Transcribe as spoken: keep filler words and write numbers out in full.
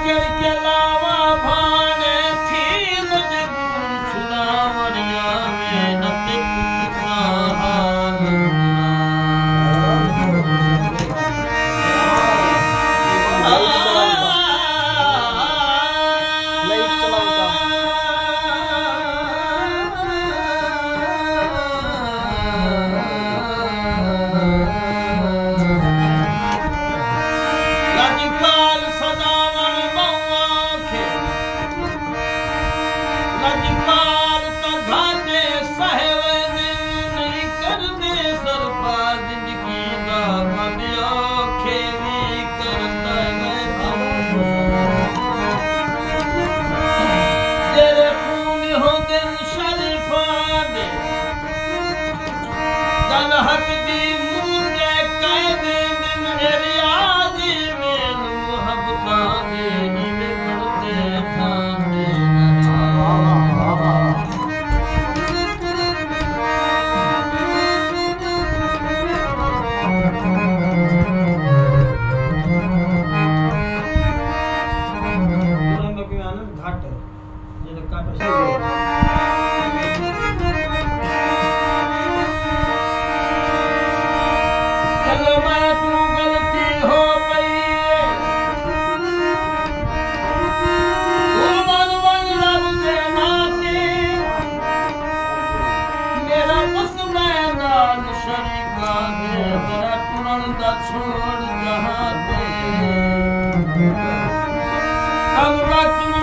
کر کے لاواں بھانے تھی مجبور، چھڑاوݨ آویں نہ تے پچھساں حال۔ لڄپال سݙاوݨ ٻہوں اوکھے، لڄپال تاں گھاٹے سہے ویندن، نئیں کردے صرفا زندگی دا پݙ اوکھے وی کر تاں ویندن۔ جیڑھے خون ہوندن شریفاں دے، ڳل حق دی منہ تے کہہ ݙیندن، اے ریاضی وین محبتاں دے، ایویں بݨدے ٹھاندے رہے۔ گھٹ۔ چلو میں توں غلطی ہو پئی ہے، توں من ونڄ رب دے ناں تے، میرا بس میں نال شریکاں دے، ذرا ٹرݨ دا چھوڑ جہاں تے۔ کم وقت